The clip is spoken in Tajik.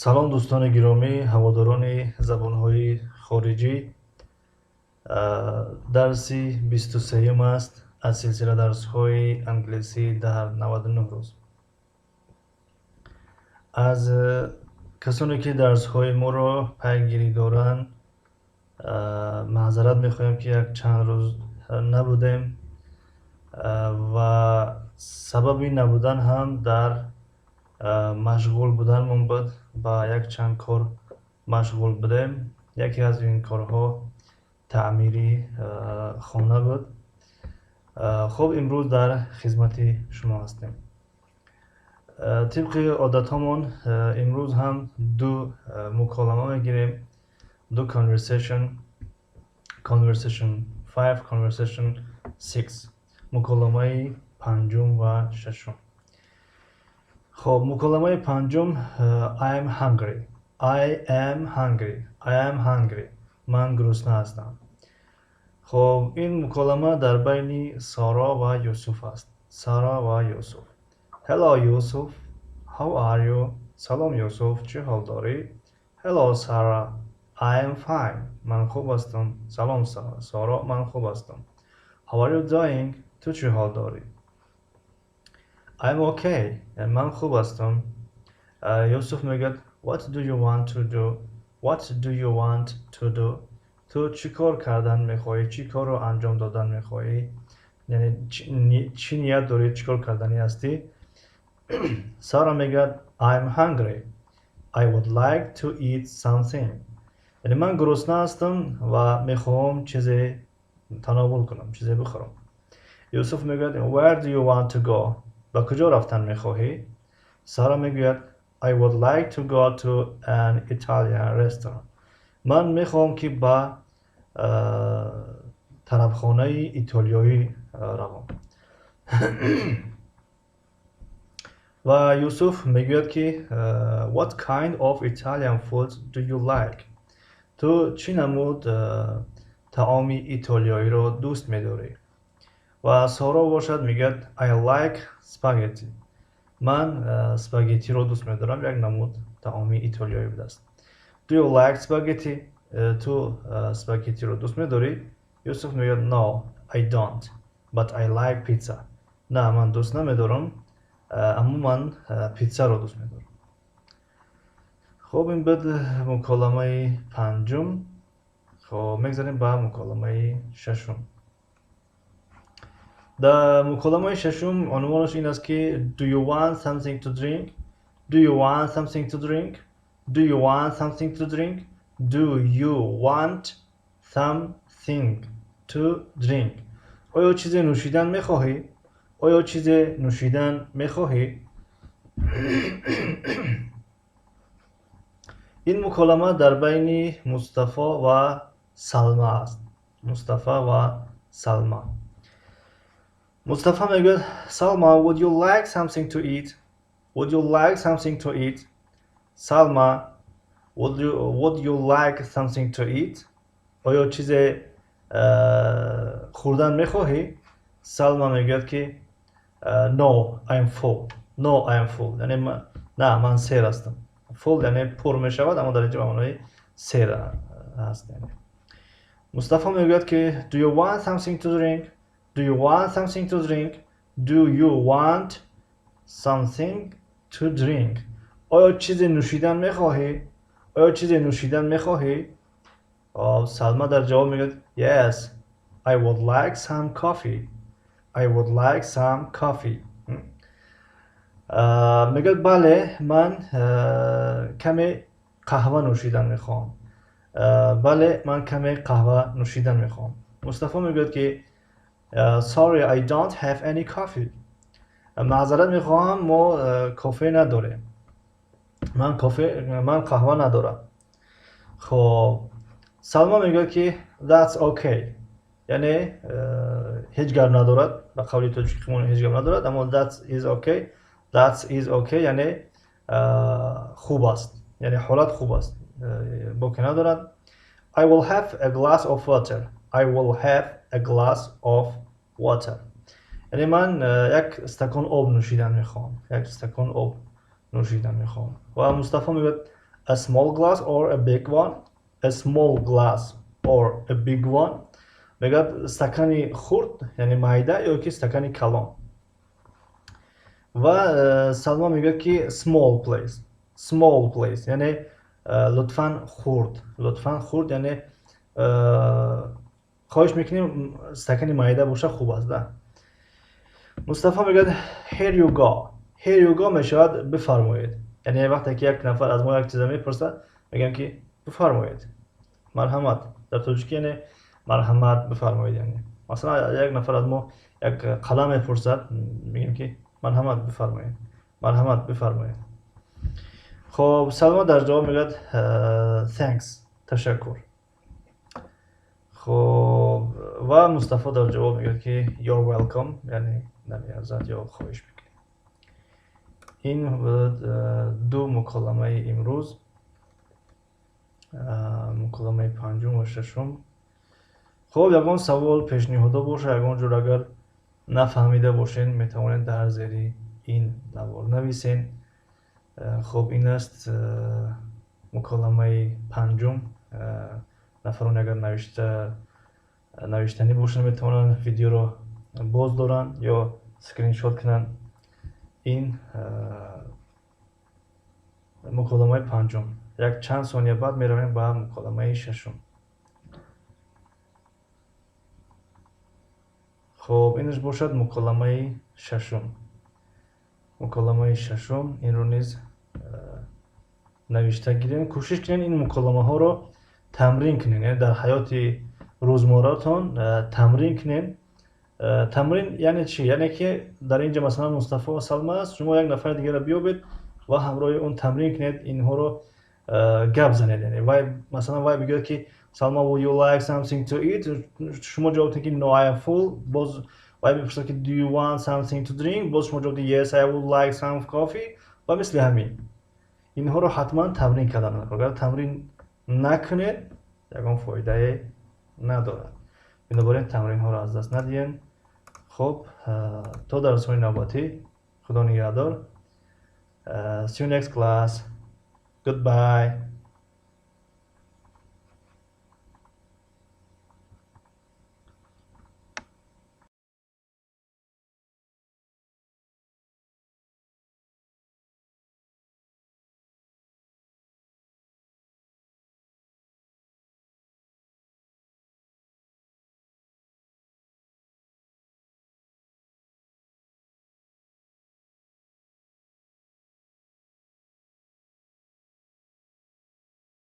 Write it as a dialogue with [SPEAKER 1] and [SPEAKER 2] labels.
[SPEAKER 1] Салом, дӯстони гиромӣ, ҳаводорони забонҳои хориҷӣ. Дарси 23-юм аст аз силсила дарсҳои англисӣ дар 99 рӯз. Аз касоне, ки дарсҳои моро пайгирӣ доранд, маъзарат мехоҳем, ки як чанд рӯз набудем ва сабаби набудан ҳам дар машғул буданмон буд. Ба якчанд кор машғул будем. Яке аз ин корҳо таъмири хона буд. Хуб, имрӯз дар хизмати шумо ҳастем. Тибқи одатҳомон имрӯз ҳам ду муколама мегирем, ду conversation: conversation 5, conversation 6, муколамаи панҷум ва шашум. Хоб, муколамаи панҷум: I am hungry, I am hungry, I am hungry, ман гурусна ҳастам. Хоб, ин муколама дар байни Соро ва Юсуф аст. Сара ва Юсуф. Hello, Yusuf, how are you? Салом, Юсуф, чӣ ҳол дорӣ? Hello, Sara, I am fine. Ман хуб ҳастам. Салом, Соро, ман хуб ҳастам. How are you doing? Ту чӣ ҳол дорӣ? I'm okay. Ман хуб ҳастам. Юсуф мегӯяд: What do you want to do? What do you want to do? Ту чӣ кор кардан мехоҳӣ? Чӣ корро анҷом додан мехоҳӣ? Яъне чӣ ният дорӣ, чӣ кор карданӣ ҳастӣ? Сара мегӯяд: I'm hungry. I would like to eat something. Яъне ман гурусна ҳастам ва мехоҳам чизе тановул кунам, чизе бихӯрам. Юсуф мегӯяд: Where do you want to go? Ба куҷо рафтан мехоҳӣ? Сара мегӯяд: I would like to go to an Italian restaurant. Ман мехоҳам, ки ба тарабхонаи итолиёӣ равам. Ва Юсуф мегӯяд, ки What kind of Italian food do you like? Ту чӣ намуд таоми итолиёиро дӯст медорӣ? Ва Соро бошад мегӯяд: I like spaghetti. Ман спагеттиро дӯст медорам, як намуд таоми итолиёӣ будааст. Do you like spaghetti? Ту спагеттиро дӯст медорӣ? Юсуф мегӯяд: No, I don't, but I like pizza. На, ман дӯст намедорам, аммо ман питсаро дӯст медорам. Хуб, ин буд муколамаи панҷум. Хоб, мегзарем ба муколамаи шашум. Дар муколамаи шашум унвонаш ин аст, ки Do you want something to drink? Do you want something to drink? Do you want something to drink? Do you want something to drink? Оё чизе нӯшидан мехоҳӣ? Оё чизе нӯшидан мехоҳӣ? Ин муколама дар байни Мустафо ва Салма аст. Мустафа ва Салма. Мустафа мегӯяд: Salma, would you like something to eat? Would you like something to eat? Salma, would you like something to eat? Оё чизе хӯрдан мехоҳӣ? Салма мегӯяд, ки No, I'm full. No, I'm full, яъне на, ман сер ҳастам. Full яъне пур мешавад, аммо дар инҷо ба маънои сер ҳаст. Мустафо мегӯяд, ки Do you want something to drink? Do you want something to drink? Do you want something to drink? Оё чизе нӯшидан мехоҳӣ? Оё чизе нӯшидан мехоҳӣ? Салма дар ҷавоб мегӯяд: Yes, I would like some coffee. I would like some coffee. Мегӯяд: бале, ман каме қаҳва нӯшидан мехоҳам. Бале, ман каме қаҳва нӯшидан мехоҳам. Мустафо мегӯяд, ки Sorry, I don't have any coffee. Маъзарат мехоҳам, мо кофе надорем. Ман қаҳва надорам. Хоб, Салма мегӯяд, ки That's okay, яъне ҳеҷ гап надорад. Ба қавли тоҷикимон, ҳеҷ гап надорад, аммо that is okay, that is okay, яъне хуб аст, яъне ҳолат хуб аст, боке надорад. I will have a glass of water. I will have a glass of water, яъне ман як стакон об нӯшидан мехоҳам, як стакон об нӯшидан мехоҳам. Ва Мустафо мегӯяд: A small glass or a big one? A small glass or a big one? Мегӯяд, стакани хурд, яъне майда, ё ки стакани калон? Ва Салма мегӯяд, ки small, please. Small, please, яъне лутфан хурд, лутфан хурд, яъне хоҳиш мекунем, стакани майда боша хуб аст да. Мустафо мегӯяд: Here you go. Here you go мешавад бифармоед. Яъне вақте ки як нафар аз мо як чиза мепурсад, мегӯям, ки бифармоед, марҳамат. Дар тоҷикӣ яъне марҳамат, бифармоед. Яъне, масалан, як нафар аз мо як қалам мепурсад, мегӯем, ки марҳамат, бифармоед, марҳамат, бифармоед. Хоб, Салма дар ҷавоб мегӯяд: Thanks, ташаккур. Хоб, ва Мустафо дар ҷавоб мегӯяд, ки you're welcome, яъне намеарзад ё хоҳиш мекунем. Ин буд ду муколамаи имрӯз, муколамаи панҷум ва шашум. Хоб, ягон савол, пешниҳодо боша, ягон ҷур агар нафаҳмида бошед, метавонед дар зери ин навор нависед. Хоб, ин аст муколамаи панҷум. Нафароне, агар навиштанӣ бошанд, метавонанд видеоро боз доранд ё скриншот кунанд. Ин муколамаи панҷум. Як чанд сония баъд меравем ба муколамаи шашум. Хоб, инаш бошад муколамаи шашум. Муколамаи шашум, инро низ навишта гирем. Кӯшиш кунед, ин муколамаҳоро тамрин кунед, яъне дар ҳаёти рӯзмарратон тамрин кунед. Тамрин яъне чӣ? Яъне ки дар ин ҷо, масалан, Мустафо ва Салма аст, шумо як нафари дигарро биёбед ва ҳамроҳи он тамрин кунед, инҳоро гап занед. Яъне вай, масалан, вай бигӯяд, ки Салма, would you like something to eat? Шумо ҷавоб диҳед, ки no, I am full. Боз вай мепурсад, ки do you want something to drink? Боз шумо ҷавоб диҳед: yes, I would like some coffee. Ва мисли ҳамин. Инҳоро ҳатман тамрин кардан. Агар тамрин накунед, ягон фоидае надорад. Бинобар ин тамринҳоро аз даст надиҳед. Хуб, то дарсҳои навбатӣ, Худо нигаҳдор. See you next class. Goodbye.